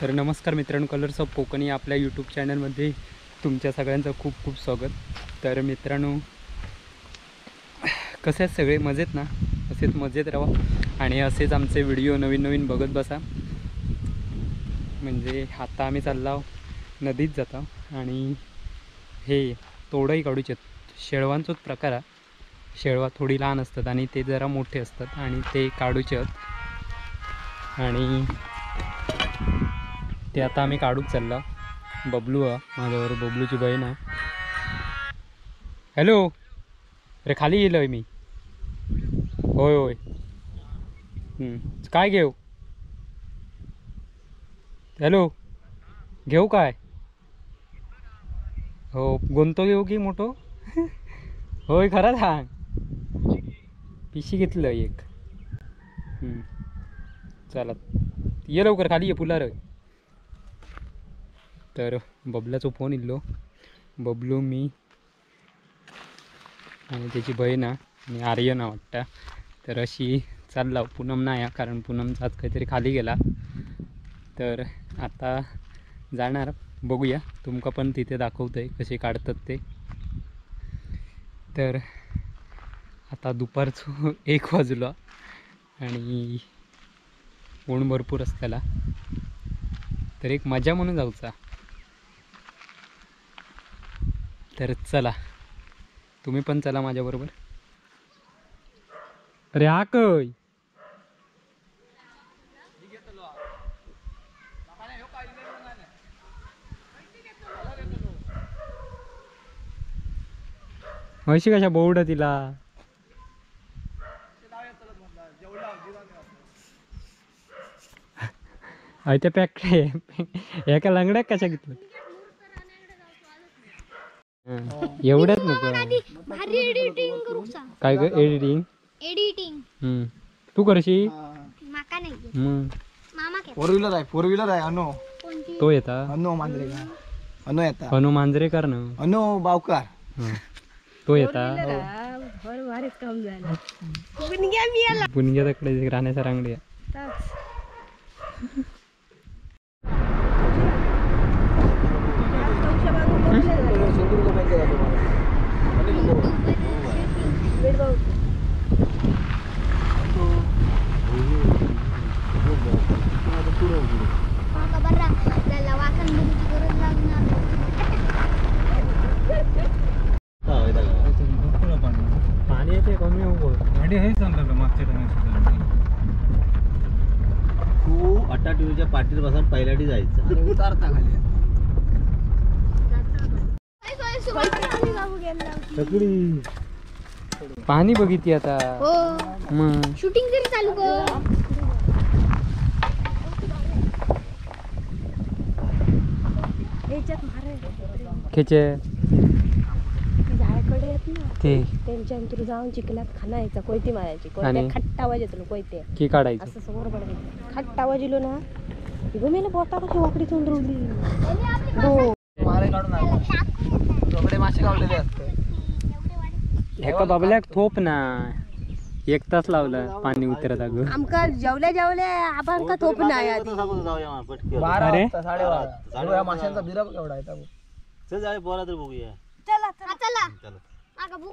तर नमस्कार मित्रांनो, कलर्स ऑफ कोकणी आपल्या यूट्यूब चॅनलमध्ये तुमच्या सगळ्यांचं खूप खूप स्वागत। तर मित्रांनो, कसे आहेत सगळे? मजेत ना? असेच मजेत राहा आणि असेच आमचे व्हिडिओ नवीन नवीन बघत बसा। म्हणजे आता आम्ही चाललो नदीत जातो आणि हे तोडही काढूचे शेळवांचोच प्रकार आहे। शेळवा थोडी लहान असतात आणि ते जरा मोठे असतात आणि ते काढूचे आहेत आणि ते आता आम्ही काढूच चाललो। बबलू आहे माझ्याबरोबर, बबलूची बहीण आहे। हॅलो, अरे खाली येलोय मी। होय होय, काय घेऊ? हॅलो, घेऊ काय? हो, गोंतो घेऊ की मोठो? होय, खरं सांग। पिशी घेतलं एक। चला ये लवकर, खाली ये पुलार। तर बबलाचो फोन इल्लो, बबलू मी आणि त्याची बहीण आणि आर्यन वाटतं। तर अशी चालला, पूनम नाही कारण पूनमचा आज काहीतरी खाली गेला। तर आता जाणार, बघूया, तुमका पण तिथे दाखवतंय कसे काढतात ते। तर आता दुपारचं 1 वाजलं आणि ऊन भरपूर असताला, तर एक मजा म्हणून जाऊचा। तर चला, तुम्ही पण चला माझ्याबरोबर। अरे हा कय म्हशी कशा बोवड तिला। ते पॅक एका लंगड्या कशा घेतलं एवढ्याच नको। काय ग एडिटिंग? एडिटिंग तू करशी? माका नाही। मामा के फोर व्हीलर आहे, फोर व्हीलर आहे। अनो तो येता, अनो मांजरेकर, अनो येता, अनो मांजरेकर ना, अनो बावकर तो येता। भारीच काम झालं। पुणग्या मिळाला, पुणग्या तकडे राहण्याचा रांगडी। पाणी येते कमी हो, गाडी हे चाललं मागच्या टायमाला। तू अटाटिवच्या पाटील बसून पहिल्याडी जायचं, उतारता खाली सगळी पाणी बघितली आता। हो, मग शूटिंग तरी चालू कर। खेचे झाडाकडे येत ना ते त्यांच्या अंतर जाऊन चिखलात खाणायचा, कोयती मारायची, कोयते खट्टा आवाज येतो, कोयते की काढायचं असं समोर पडायचं, खट्टा आवाज येलो ना मेला बोटा कशी वाकडी चोंदरवली। मारे काढून आले, मासे काढलेले असते। एका बाबल्याक थोप ना, एक तास लावला पाणी उतरत। अगं आमका जेवल्या जेवल्या आबांका थोप नाही आधी। 12 12:30 माशांचा बिरप केवढा आहे। चल जाऊया बोरा तर बघूया। चला चला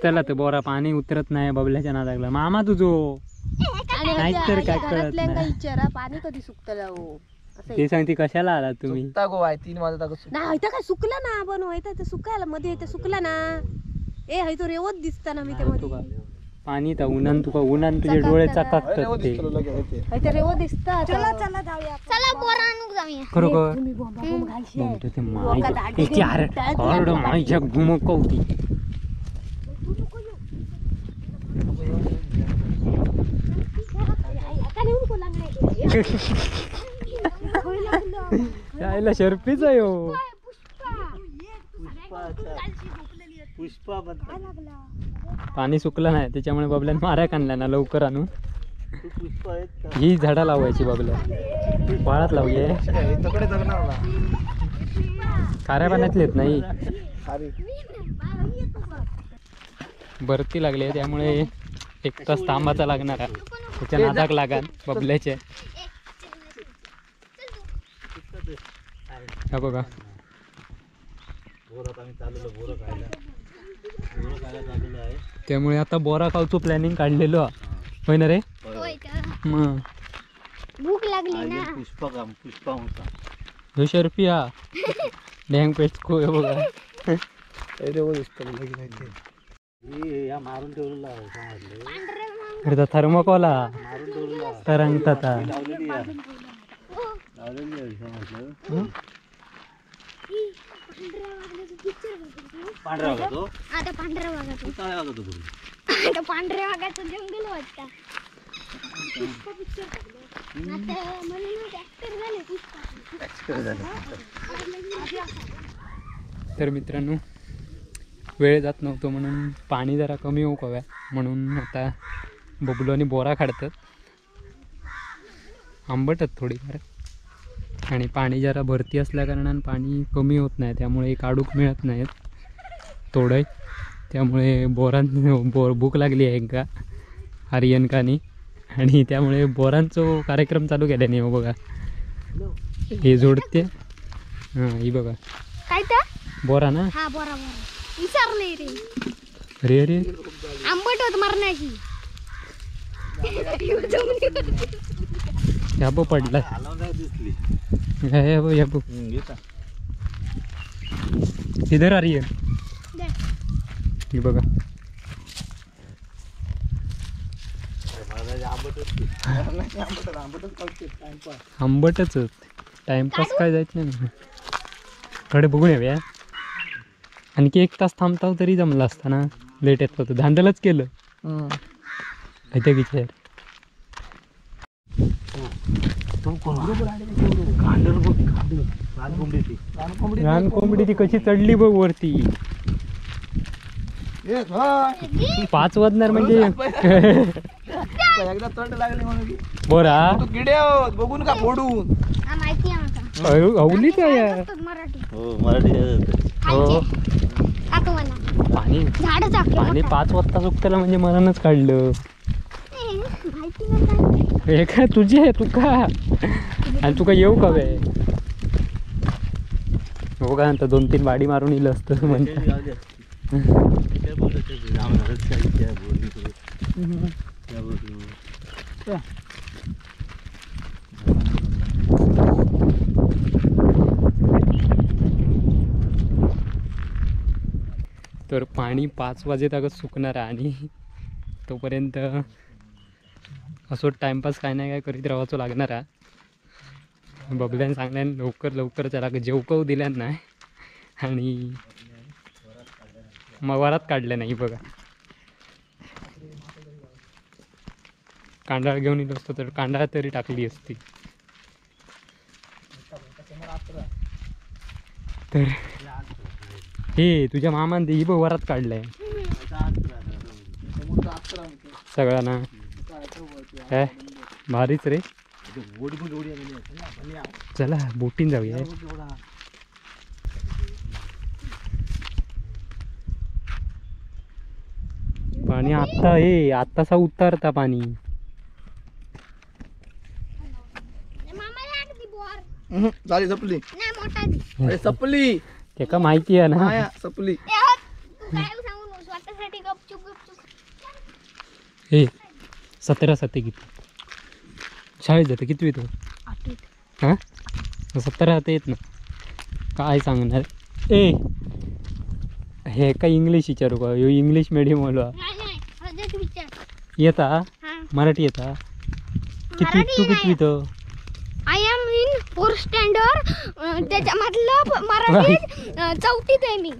चला, ते बोरा पाणी उतरत नाही बबल्याच्या नादाला। मामा तुझो नाही तर काय कळत नाही। विचारा पाणी कधी सुकतला हो ते सांगते, कशाला आला तुम्ही? सुकता गो आहे 3 वाजता नाही काय सुकला ना आपण, तर सुकायला मध्ये येते सुकला ना। ए हाय तो रेवत दिसता ना मी ते मध्ये पाणी तर उन्हान तुका उन्हान तुझे डोळे चकाकतात ते। हाय तर रेवत दिसता। चला चला जाऊया, चला बोरा आणू जाऊया। खरोखर तुम्ही बॉम्ब बॉम्ब घालशी बॉम्ब ते माई ते अरे अरे माईच्या घुमकवती। यायला शर्फीच आहे हो। पुष्पा पाणी सुकलं नाही त्याच्यामुळे बबल्यान माऱ्या आणल्या ना लवकर आणून। ही झाडं लावायची बबल्या, वाळात लावूये, खाऱ्या पाण्यातलेत नाही। भरती लागली त्यामुळे 1 तास थांबाचा लागणार आहे, त्याच्या नादाक लागान बबल्याचे। हा बघा त्यामुळे आता बोरा खावचो प्लॅनिंग काढलेलो होय ना रे. मग भूक लागली ना. पुष्पा पुष्पा होता ह्यो शर्फी हा डँग पेस्ट खोय बघा. मारून ठेवलेला अरे थर्मोकॉल तरंगता. पांढऱ्या वाघाचो आता पांढऱ्या वाघाचो काळ्या वाघाचो आता पांढऱ्या वाघाचं जंगल वाटतं. आता म्हणून ऍक्टर झाले पुष्पा. तर मित्रांनो वेळ जात नव्हतो म्हणून पाणी जरा कमी होऊ कव्या म्हणून आता बबलू आणि बोरा काढतात. आंबटत थोडीफार आणि पाणी जरा भरती असल्याकारणानं पाणी कमी होत नाही त्यामुळे काढूक मिळत नाहीत थोडं. त्यामुळे बोरां भूक लागली आहे का आर्यनकानी आणि त्यामुळे बोरांचो कार्यक्रम चालू केल्याने हो बघा हे जोडते. हां ही बघा काय तर बोरा ना. हा बोरा बोरा विसरले रे. अरे अरे आंबट होत मरणाची. ह्या बो पडला ह्या बो इधर आर्यन ही बघा. आंबटच टाइमपास काय जायचं नाही. कडे बघून येऊया आणखी एक तास थांबता तरी जमला असता ना. लेट येत होतं धांदलच केलं इथे विचार. रानकोंबडी ती कशी चढली बघ वरती. 5 वाजणार म्हणजे एकदा तंड लागली म्हणून बोरा तू किडे बघून का फोडून अवलीच आहे. हो मराठी हो पाणी पाणी 5 वाजता सुकताला म्हणजे मनानच काढलं. हे काय तुझी आहे तुका आणि तुका येऊ का बे हो का नंतर 2-3 वाडी मारून येईल असतं म्हणतात. तर पाणी 5 वाजेत सुकणार आणि तोपर्यंत असं टाइमपास काय नाही काय करीत राहायचो लागणार. बबल्यान सांगल्यान लवकर लवकर चला जेवकव दिल्यान नाही आणि मग वरात काढलं नाही बघा. कांडाळ घेऊन येलो असतो तर कांडाळ तरी टाकली असती. तर हे तुझ्या मामान ते ही बघ वरात काढलंय सगळा ना. काय भारीच रे. चला बोटीन जाऊया. पाणी आत्ता हे आत्तासा उतारता पाणी. झाली सपली. सपली त्याका माहिती आहे ना सपली. हे 17 साते किती शाळेत जातं कितवी तू? हां 17 हात येत ना काय सांगणार. ए हे काय इंग्लिश विचारू का? ह्यो इंग्लिश मिडियम वाला येता मराठी येता किती तू कितवी तो? I am in 4th standard. त्याच्यामधलं मराठी चौथीत आहे मी.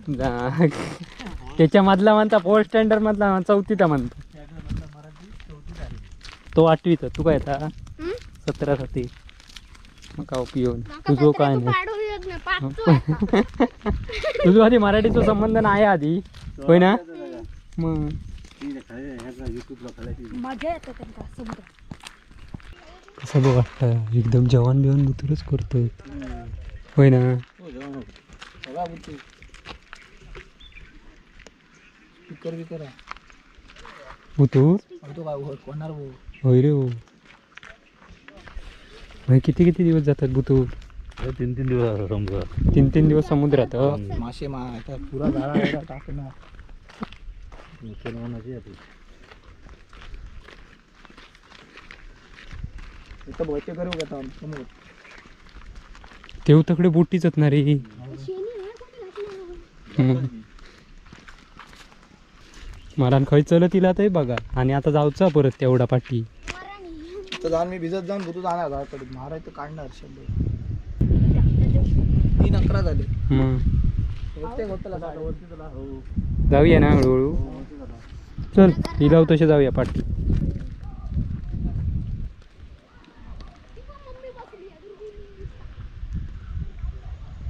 त्याच्यामधला म्हणता 4th standard मधला चौथीत म्हणता तो 8वीत. तू काय येता 17 साती मग का उपयोग तुझो काय नाही तुझो आधी मराठीचा संबंध नाही आधी होय ना. मग कसं बघ वाटतं एकदम जवान बिवान बुतूरच करतोय होय ना. बुतूर होय रे हो. किती किती दिवस जातात बुतूर? 3-3 दिवस समुद्रात. 3-3 दिवस समुद्रात. मासे आता पुरा झाडा टाकणार मुसलमानाची इथं बचे करू का समोर तेव तकडे बोटीच ना रे. मला खंय चलत तिला ते बघा. आणि आता जाऊचा परत तेवढा पाठी तर जाऊन मी भिजत जाऊन भुतू जाणार झाडाकडे महाराज तर काढणार 100. 3:11 झाले. जाऊया ना हळूहळू. चल इलाव तसे जाऊया पाठी.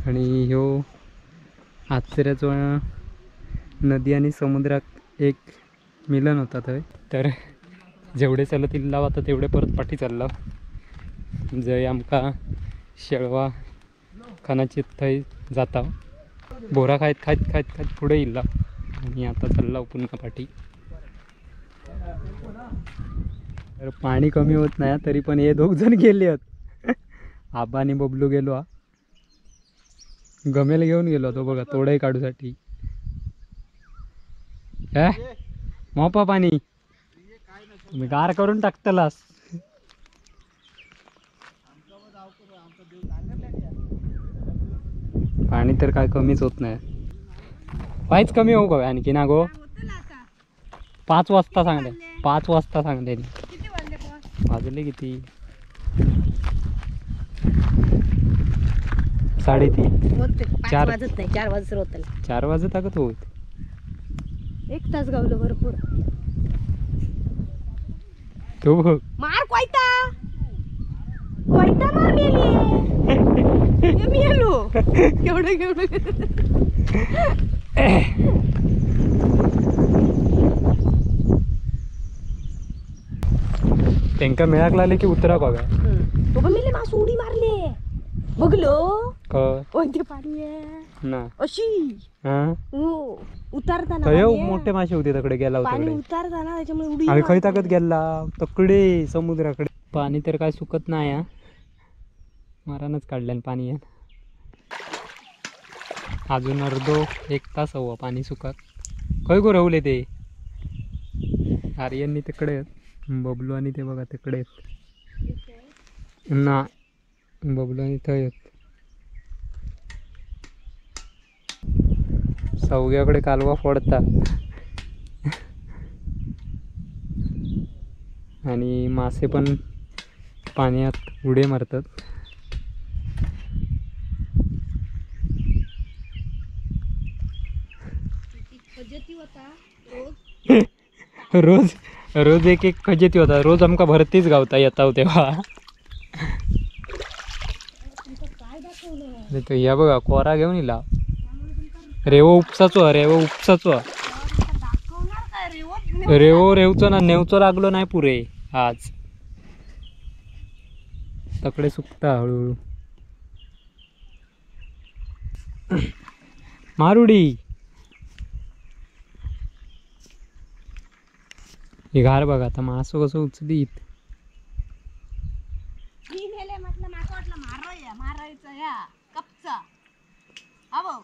आणि ह्यो आचऱ्याचो नदी आणि समुद्रात एक मिलन होता थंय. तर जेवढे चलत इल्ला आता तेवढे परत पाठी चालला. जंय आमकां शेळवा खानाची थंय जाता. बोरा खायत खायत खायत खायत फुडें इल्ला आणि आता चालला पुन्हा पाठी. तर पाणी कमी होत नाही तरी पण हे दोघ जण गेले आहेत. आबा आणि बबलू गेलो. हा गमेल घेऊन गेलो तो बघा तोडाई काढूसाठी. मोपा पाणी तुम्ही गार करून टाकतलास. पाणी तर काय कमीच होत नाही. काहीच कमी होऊ का आणखी ना गो. 5 वाजता सांगले. 5 वाजता सांगले. वाजले किती? 3:30. 4 वाजत नाही. 4 वाजत होत. 4 वाजत अगं होत. 1 तास गावलं भरपूर. तो बघ मार कोयता कोयता मार मेली मेलो केवढं केवढं. त्यांका मेळाक लागले की उतरा बघा. तो मेले मास उडी मारले बघलो ते पाणी आहे ना अशी उतारताना मोठे मासे होते तकडे गेला पाणी उतारताना त्याच्यामुळे उडी आणि खंय ताकद गेला तकडे समुद्राकडे. पाणी तर काय सुकत नाही. मारानच काढल्यान पाणी. अजून अर्धो 1 तास हवा पाणी सुकाक. खंय गो रवले ते आर्यननी तिकडे आहेत. बबलू आणि ते बघा तिकडे आहेत. ना बबलू आणि थंय आहेत. सवग्याकडे कालवा फोडता आणि मासे पण पाण्यात उडे मारतात. रोज रोज एक एक खजेती होता. रोज आमका भरतीच गावता येता तेव्हा. तो या बघा कोरा घेऊन इला. रेवो उपसाचो. रेवो उपसाचो. रेवो रेवचो ना नेवचो लागलो नाही पुरे आज. तकडे सुकता हळूहळू. मारुडी ही घार बघा आता मासो कसं उचलीत. म्हटलं माका वाटलं मारायचं या कपचा. अहो